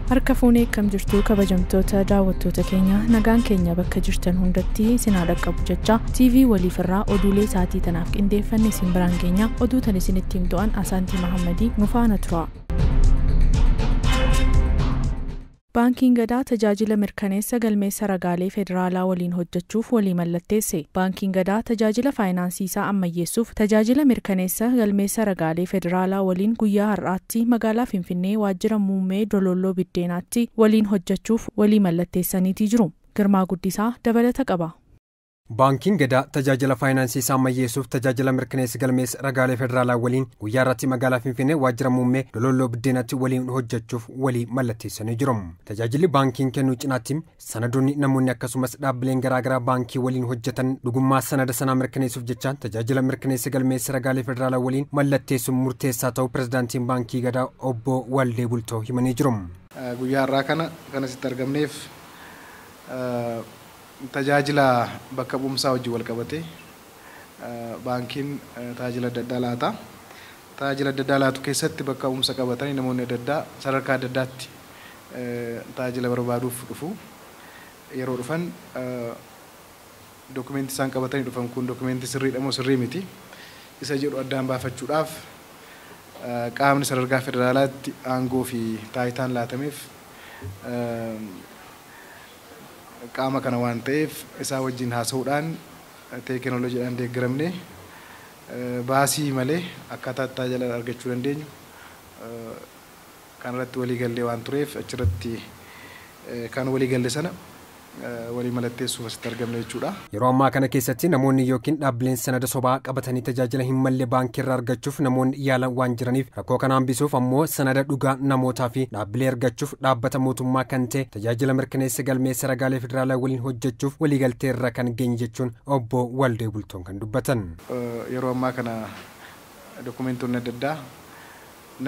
Harka fuunee akkam jirtu kabajamtoota daawwattoota keenya, nagaan keenya bakka jirtan hundatti isin haa dhaqqabu jecha TV waliifirraa oduulee sa'aatii tanaaf qindeeffanne isin biraan keenya. Oduu tan isinitti himtu'an Asaantii Mahammadii, nu faana tura. Baankiin Gadaa tajaajila mirkaneessa galmeessa ragaalee federaalaa waliin hojjechuuf walii mallatteesse. Baankiin Gadaa tajaajila faayinaansii isaa ammayyeessuuf tajaajila mirkaneessa galmeessa ragaalee federaalaa waliin guyyaa har'aatti magaalaa Finfinnee waajjira muummee Dololloo Biddeenaatti waliin hojjechuuf walii mallatteessaniitii jiru. Girmaa Guddisaa dabalata qaba. Baankiin Gadaa tajaajila faayinaansii isaa ammayyeessuuf tajaajila mirkaneessa galmeessa ragaalee federaalaa waliin guyyaa irratti magaalaa Finfinnee waajjira muummee Dololloo Biddeenaatti waliin hojjechuuf walii mallatteessanii jiru. Tajaajilli baankiin kennu cinaatti sanadoonni namoonni akkasumas dhaabbileen garaagaraa baankii waliin hojjetan dhugummaa sanada sanaa mirkaneessuuf jecha tajaajila mirkaneessa galmeessa ragaalee federaalaa waliin mallatteessuun murteessaa ta'uu pirezidaantiin Baankii Gadaa obbo Waldee Bultoo himanii jiru. Guyyaa har'aa kana kan asitti argamneef tajaajila bakka bu'umsaa wajjin wal qabate baankiin tajaajila adda addaa laata. Tajaajila adda addaa laatu keessatti bakka bu'umsa qabatanii namoonni adda addaa sadarkaa adda addaatti tajaajila barbaaduuf dhufu. Yeroo dhufan dokumentii isaan qabatanii dhufan kun dokumentii sirriidha moo sirrii miti isa jedhu addaan baafachuudhaaf qaamni sadarkaa federaalaatti aangoo fi taayitaan laatameef qaama kana waan ta'eef isaa wajjin haasa'uudhaan teekinooloojiidhaan deeggaramne baasii malee akkaataa tajaajila argachuu dandeenyu kanarratti walii gallee waan tureef achirratti kan walii galle sana walii mallatteessuuf asitti argamne jechuudha. Yeroo ammaa kana keessatti namoonni yookiin dhaabbileen sanada sobaa qabatanii tajaajila hin malle baankii irraa argachuuf namoonni yaalan waan jiraniif rakkoo kana hambisuuf ammoo sanada dhugaa namootaa fi dhaabbilee argachuuf dhaabbata mootummaa kan ta'e tajaajila mirkaneessa galmeessa ragaalee federaalaa waliin hojjechuuf waliigaltee irra kan geenye jechuun obbo Waldee Bultoon kan dubbatan. Yeroo ammaa kana dokumentoonni adda addaa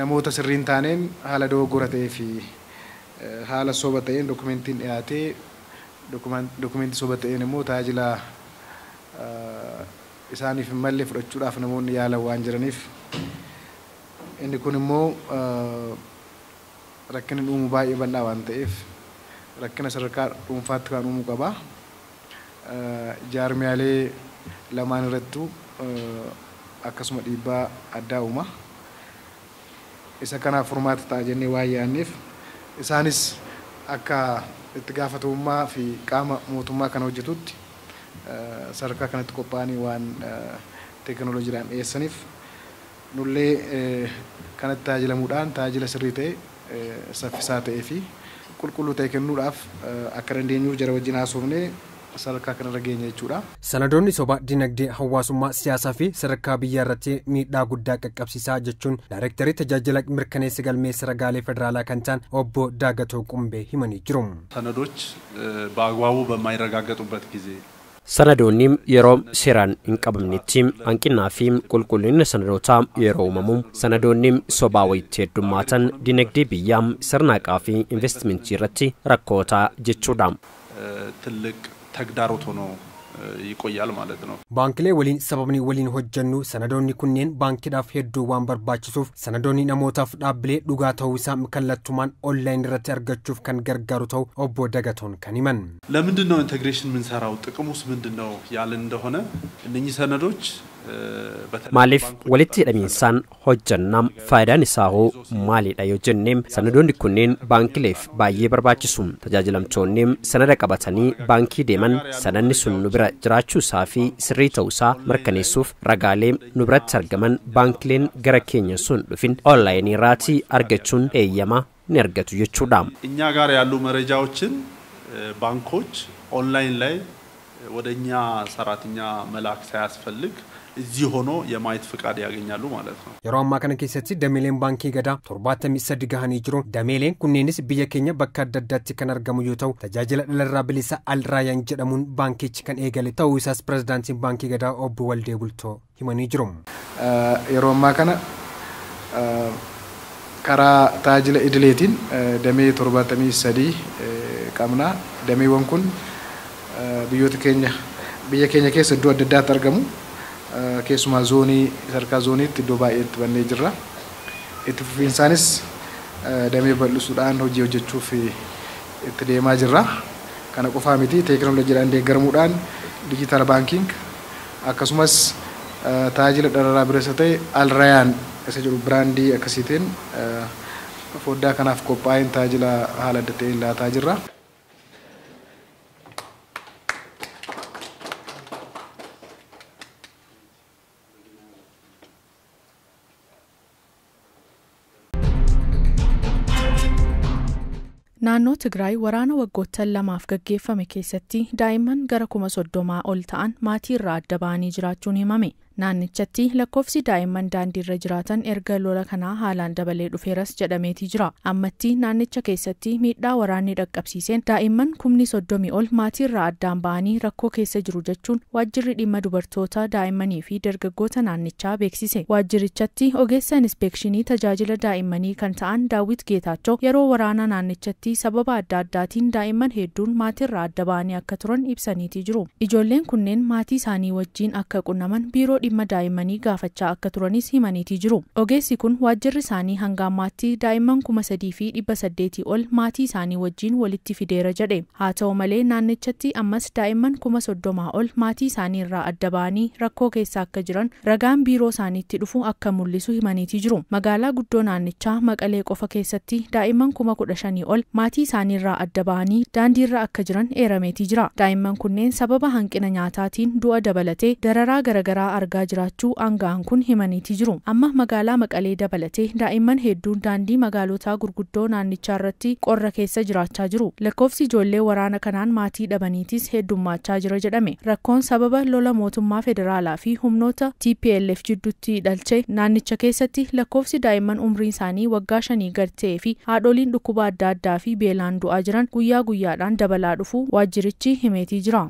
namoota sirriin taaneen haala dogoggora ta'ee fi haala soba ta'een dokumentiin dhiyaatee dokumentii soba ta'een immoo tajaajila isaaniif hin malle fudhachuudhaaf namoonni yaalan waan jiraniif inni kun immoo rakkina uumu baay'ee bal'aa waan ta'eef rakkina sadarkaa dhuunfaatti kan uumuu qaba. Jaarmiyaalee lamaan irrattuu akkasuma dhiibbaa addaa uuma. Isa kanaaf furmaata ta'a jennee waan yaadneef isaanis akka itti gaafatamummaa fi qaama mootummaa kana hojjetutti sadarkaa kanatti qophaa'anii waan teekinooloojiidhaan dhiyeessaniif nullee kanatti tajaajilamuudhaan tajaajila sirrii ta'e, saffisaa ta'ee fi qulqulluu ta'e kennuudhaaf akka dandeenyuuf jara wajjin haasofnee sadarkaa kanarra geenye jechuudha. Sanadoonni sobaa dinagdee, hawaasummaa, siyaasaa fi sadarkaa biyyaa irratti miidhaa guddaa qaqqabsiisaa jechuun daayirektarii tajaajila mirkaneessa galmeessa ragaalee federaalaa kan ta'an obbo Daagatoo Qumbee himanii jiru. ሰነዶች በአግባቡ በማይረጋገጡበት ጊዜ Sanadoonni yeroo seeraan hin qabamnetti hanqinaa fi qulqullinni sanadootaa yeroo uumamu, sanadoonni sobaa wayitti heddummaatan dinagdee biyyaa, sirna haqaa fi investimentii irratti rakkoota jechuudha. ትልቅ ተግዳሮት ሆኖ ይቆያል ማለት ነው። Baankilee waliin sababni waliin hojjennu sanadoonni kunneen baankiidhaaf hedduu waan barbaachisuuf sanadoonni namootaaf dhaabbilee dhugaa ta'uu isaa kallattumaan onlaayin irratti argachuuf kan gargaaru ta'uu obbo Dagatoon kan himan. ለምንድን ነው ኢንቴግሬሽን የምንሰራው? ጥቅሙስ ምንድን ነው ያልን እንደሆነ እነኚህ ሰነዶች Maaliif walitti hidhamiinsaan hojjannaa, faayidaan isaa hoo maalidha yoo jennee, sanadoonni kunneen baankileef baay'ee barbaachisu. Tajaajilamtoonni sanada qabatanii baankii deeman sanadni sun nu bira jiraachuu isaa fi sirrii ta'uu isaa mirkaneessuuf ragaalee nu biratti argaman baankileen gara keenya sun dhufin onlaayinii irraatii argachuun eeyyama ni argatu jechuudha. እኛ ጋር ያሉ መረጃዎችን ባንኮች ኦንላይን ላይ ወደ እኛ ሰራተኛ መላክ ሳያስፈልግ እዚህ ሆኖ የማየት ፍቃድ ያገኛሉ ማለት ነው። Yeroo ammaa kana keessatti dameeleen Baankii Gadaa 73 gahanii jiru. Dameeleen kunneenis biyya keenya bakka adda addaatti kan argamu yoo ta'u, tajaajila dhalarraa bilisa Alraayaan jedhamuun baankichi kan eegale ta'uu isaas pirezidaantiin Baankii Gadaa obbo Waldee Bultoo himanii jiru. Yeroo ammaa kana karaa tajaajila idileetiin damee 73 qabna. Dameewwan kun biyyoota keenya biyya keenya keessa iddoo adda addaatti argamu. Keessumaa zoonii, sadarkaa zooniitti iddoo baay'eetti bannee jirra. Itti fufiinsaanis Damee bal'isuudhaan hojii hojjechuuf itti deemaa jirra. Kana qofaa miti, teekinooloojiidhaan deeggaramuudhaan digital banking akkasumas tajaajila dhala bilisa ta'e Alrayaan isa jedhu biraandii akkasiitiin foddaa kanaaf qophaa'een tajaajila haala adda ta'een laataa jirra. Naannoo Tigraay waraana waggoottan 2f gaggeeffame keessatti daa'imman gara 30,000 ol ta'an maatii irraa adda ba'anii jiraachuun himame. Naannichatti lakkoofsi daa'imman daandiirra jiraatan erga lola kanaa haalaan dabalee dhufeeras jedhameetii jira. Ammatti naannicha keessatti miidhaa waraanni dhaqqabsiiseen daa'imman 30,000 ol maatii irraa addaan ba'anii rakkoo keessa jiru jechuun waajjirri dhimma dubartoota, daa'immanii fi dargaggoota naannichaa beeksise. Waajjirichatti ogeessa inspeekshinii tajaajila daa'immanii kan ta'an Daawit Geetaachoo yeroo waraana naannichatti sababa adda addaatiin daa'imman hedduun maatii irraa adda ba'anii akka turan ibsaniitii jiru. Ijoolleen kunneen maatii isaanii wajjin akka qunnaman biiroo dhimma daa'immanii gaafachaa akka turanis himaniitii jiru. Ogeessi kun waajjirri isaanii hanga ammaatti daa'imman 3,800 ol maatii isaanii wajjin walitti fideera jedhe. Haa ta'u malee naannichatti ammas daa'imman 30,000 ol maatii isaanii irraa adda ba'anii rakkoo keessa akka jiran ragaan biiroo isaaniitti dhufu akka mul'isu himaniitii jiru. Magaalaa guddoo naannichaa Maqalee qofa keessatti daa'imman 15,000 ol maatii isaanii irraa adda ba'anii daandiirra akka jiran eerameetii jira. Daa'imman kunneen sababa hanqina nyaataatiin du'a dabalatee dararaa garaagaraa argaa jiraachuu aanga'aan kun himaniitii jiru. Amma magaalaa Maqalee dabalatee daa'imman hedduun daandii magaalotaa gurguddoo naannichaa irratti qorra keessa jiraachaa jiru. Lakkoofsi ijoollee waraana kanaan maatii dhabaniitis heddummaachaa jira jedhame. Rakkoon sababa lola mootummaa federaalaa fi humnoota TPLF jidduutti dhalche naannicha keessatti lakkoofsi daa'imman umriin isaanii waggaa 5 gad ta'ee fi haadholiin dhukkuba adda addaa fi beelaan du'aa jiran guyyaa guyyaadhaan dabalaa dhufu waajjirichi himeetii jira.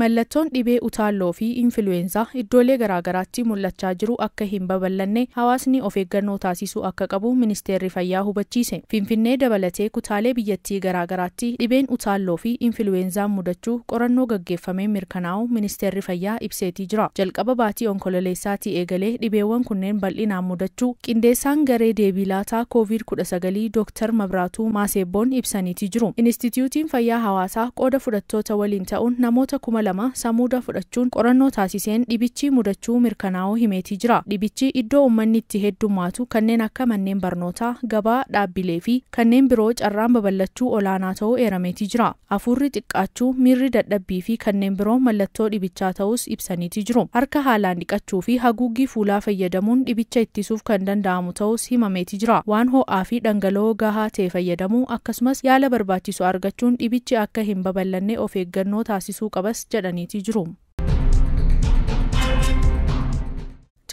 Mallattoon dhibee utaalloo fi influweensaa iddoolee garaagaraatti mul'achaa jiru akka hin babal'anne hawaasni of eeggannoo taasisuu akka qabu ministeerri fayyaa hubachiise. Finfinnee dabalatee kutaalee biyyattii garaagaraatti dhibeen utaalloo fi influweenzaan mudachuu qorannoo gaggeeffamee mirkanaa'u ministeerri fayyaa ibseetii jira. Jalqaba baatii onkololeessaatii eegalee dhibeewwan kunneen bal'inaan mudachuu qindeessaan garee deebii laataa COVID-19 Dr. Mabraatuu Maaseebboon ibsaniitii jiru. Inistituutiin fayyaa hawaasaa qooda fudhattoota waliin ta'uun namoota 2,000 samuuda fudhachuun qorannoo taasiseen dhibichi mudachuu mirkanaa'uu himeetii jira. Dhibichi iddoo uummanni itti heddummaatu kanneen akka manneen barnootaa, gabaa, dhaabbilee fi kanneen biroo carraan babal'achuu olaanaa ta'uu eerameetii jira. Hafuurri xiqqaachuu, miirri dadhabbii fi kanneen biroo mallattoo dhibichaa ta'us ibsaniitii jiru. Harka haalaan dhiqachuu fi haguuggii fuulaa fayyadamuun dhibicha ittisuuf kan danda'amu ta'us himameetii jira. Waan ho'aa fi dhangala'oo gahaa ta'e fayyadamuu akkasumas yaala barbaachisu argachuun dhibichi akka hin babal'anne of eeggannoo taasisuu qabas jedhaniitii jiru.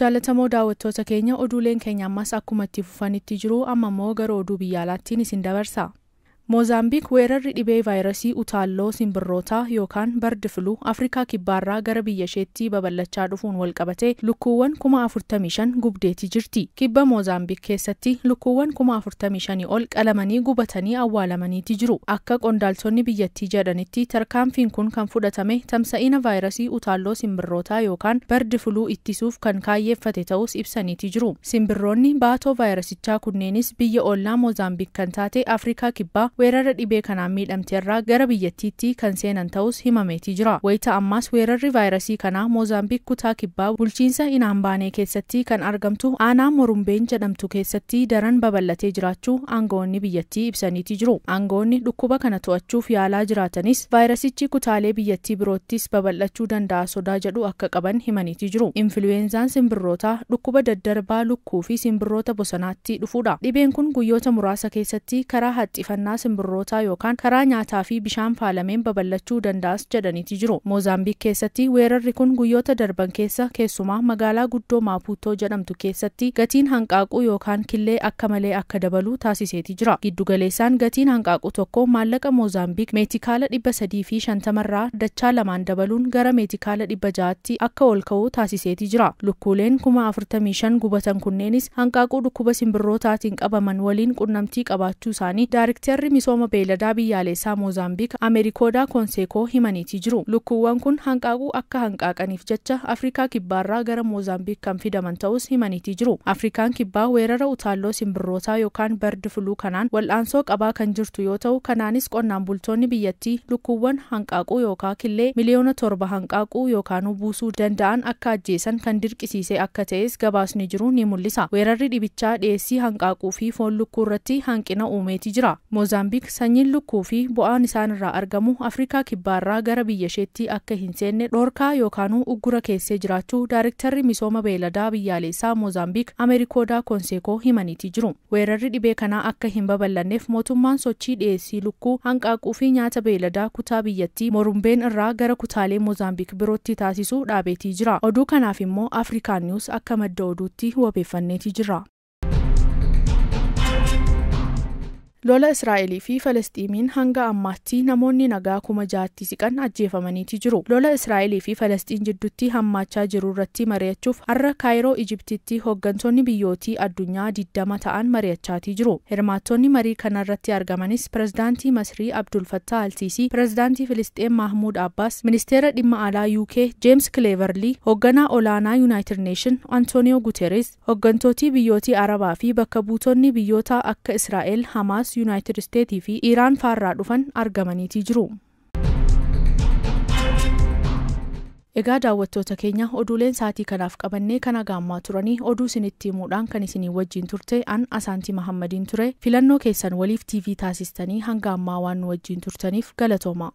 Jaalatamoo daawwattoota keenya, oduuleen keenya ammas akkuma itti fufanitti jiru. Amma immoo gara oduu biyya alaattiin isin dabarsa. Moozaambiik weerarri dhibee vaayirasii utaalloo simbirrootaa yookaan bird flu Afrikaa kibbaarraa gara biyya isheetti babal'achaa dhufuun walqabatee lukkuuwwan 45,000 gubdeetii jirti. Kibba Moozaambiik keessatti lukkuuwwan 45,000 ol qalamanii gubatanii awwaalamaniiti jiru. Akka qondaaltonni biyyattii jedhanitti tarkaanfiin kun kan fudhatame tamsa'ina vaayirasii utaalloo simbirrootaa yookaan bird flu ittisuuf kan kaayyeeffate ta'us ibsaniiti jiru. Simbirroonni baatoo vaayirasichaa kunneenis biyya ollaa Moozaambiik kan taate Afrikaa kibbaa weerara dhibee kanaan miidhamteerraa gara biyyattiitti kan seenan ta'us himameetii jira. Wayita ammaas weerarri vaayirasii kanaa Moozaambiik kutaa kibbaa bulchiinsa Inaambaanee keessatti kan argamtu aanaa Morumbeen jedhamtu keessatti daran babal'atee jiraachuu aangawoonni biyyattii ibsaniitii jiru. Aangawoonni dhukkuba kana to'achuuf yaalaa jiraatanis vaayirasichi kutaalee biyyattii biroottis babal'achuu danda'a sodaa jedhu akka qaban himaniitii jiru. Influweenzaan simbirrootaa dhukkuba daddarbaa lukkuu fi simbirroota bosonaatti dhufuudha. Dhibeen kun guyyoota muraasa keessatti karaa haxxifannaa simbirrootaa yookaan karaa nyaataa fi bishaan faalameen babal'achuu danda'as jedhaniiti jiru. Moozaambiik keessatti weerarri kun guyyoota darban keessa keessumaa magaalaa guddoo Maapuutoo jedhamtu keessatti gatiin hanqaaquu yookaan killee akka malee akka dabalu taasiseeti jira. Giddugaleessaan gatiin hanqaaquu tokko maallaqa Moozaambiik meetikaala 350 irraa dachaa lamaan dabaluun gara meetikaala 600tti akka ol ka'u taasiseeti jira. Lukkuuleen 45,000 gubatan kunneenis hanqaaquu dhukkuba simbirrootaatiin qabaman waliin qunnamtii qabaachuu isaanii daariktarri misooma beeyladaa biyyaalessaa Moozaambiik Ameerikoodaa Konseekoo himaniitii jiru. Lukkuuwwan kun hanqaaquu akka hanqaaqaniif jecha Afrikaa Kibbaarraa gara Moozaambiik kan fidaman ta'us himaniitii jiru. Afrikaan Kibbaa weerara utaalloo simbirrootaa yookaan bird flu kanaan wal'aansoo qabaa kan jirtu yoo ta'u, kanaanis qonnaan bultoonni biyyattii lukkuuwwan hanqaaquu yookaan killee 7 miliyoona hanqaaquu yookaan buusuu danda'an akka ajjeesan kan dirqisiise akka ta'es gabaasni jiru ni mul'isa. Weerarri dhibichaa dhiyeessii hanqaaquu fi foon lukkuu irratti hanqina uumeeti jira. Moozaambiik sanyiin lukkuu fi bu'aan isaan irraa argamu Afrikaa Kibbaarraa gara biyya isheetti akka hin seenne dhorkaa yookaan uggura keessee jiraachuu Daarektarri misooma beeyladaa biyyaalessaa Moozaambiik Ameerikoodaa Konseekoo himaniitii jiru. Weerarri dhibee kanaa akka hin babal'anneef mootummaan sochii dhiyeessii lukkuu, hanqaaquu fi nyaata beeyladaa kutaa biyyattii Morumbeen irraa gara kutaalee Moozaambiik birootti taasisuu dhaabeetii jira. Oduu kanaaf immoo Afrikaan Niwus akka madda oduutti wabeeffanneetii jira. Lola Israa'elii fi Falasxiiniin hanga ammaatti namoonni nagaa 6,000tti siqan ajjeefamaniiti jiru. Lola Israa'elii fi Falasxiin jidduutti hammaachaa jiru irratti mari'achuuf har'a Kaayiroo Ijiptitti hooggantoonni biyyootii addunyaa 20 ta'an mari'achaatii jiru. Hirmaattonni marii kanarratti argamanis Pirezidaantii Masrii Abdul Fattah Alsiisii, Pirezidaantii Filisxeen Mahmuud Abbaas, Ministeera dhimma alaa UK James Cleverly, hoogganaa olaanaa United Nation Antonio Guterres, hooggantootii biyyootii Arabaa fi bakka buutonni biyyoota akka Israa'el, Hamaas, Yuunaayitid Isteetii fi Iraan faarraa dhufan argamaniitii jiru. Egaa daawwattoota keenya, oduuleen sa'aatii kanaaf qabannee kana gaammaa turanii. Oduu isinitti himuudhaan kan isinii wajjin turte an Asaantii Mahammadiin ture. Filannoo keessan Waliif TV taasistanii hanga ammaa waan nu wajjin turtaniif galatooma.